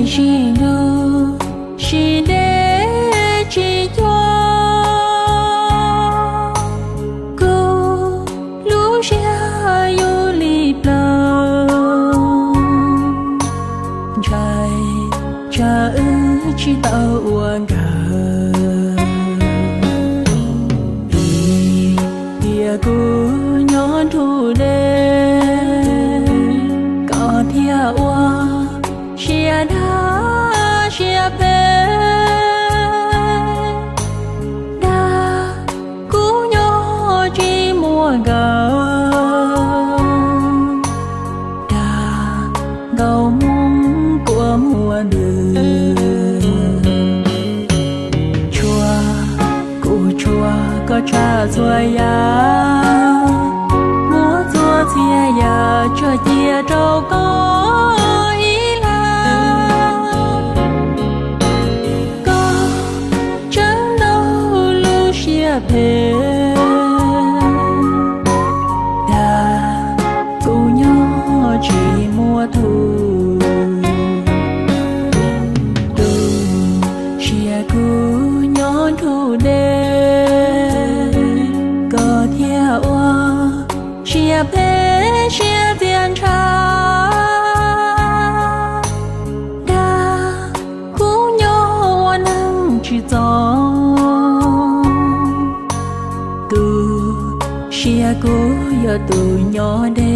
Sib nrug sib deb tsis cuag, kuv lub siab yuj li plaws, ntshai tsam wb tsis tau ua nkawm. Vim tias kuv nyob nrug deb, koj thiaj ua siab dab siab phem. Dag kuv nyob tsis muaj nkawm, dag ntaus moo kua muag ntws. Tshuav kuv tshuav koj tshaj txhua yam, muab txhua txhia yam tso cia rau koj ib leeg. Koj tseem ntau lub siab phem, dag kuv nyob tsis muaj txuj. Tu siab kuv nyob nrug deb, koj thiaj ua siab phem siab txias ntshav. Dag kuv nyob ua neeg tsis txaus, tu siab kuv yog tus nyob deb.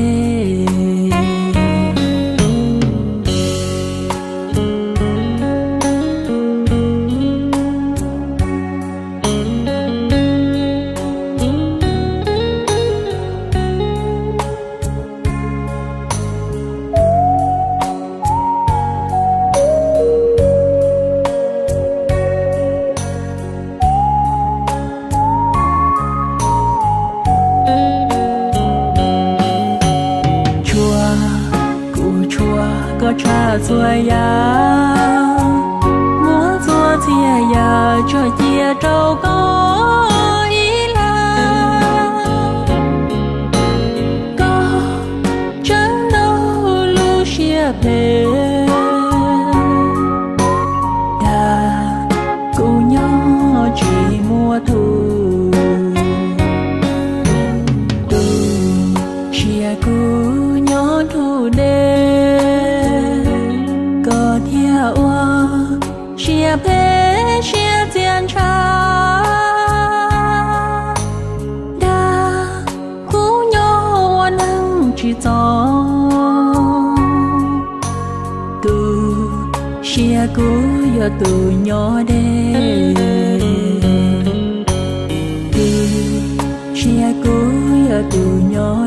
Tshuav kuv tshuav koj tshaj txhua yam, muab txhua txhia yam tso cia rau koj ib leeg. Koj tseem ntau lub siab phem, dag kuv nyob tsis muaj txuj. Tu siab kuv nyob nrug deb, koj thiaj ua siab phem siab txias ntshav. Dag kuv nyob ua neeg tsis txaus, tu siab kuv yog tus nyob deb. Tu siab kuv yog tus nyob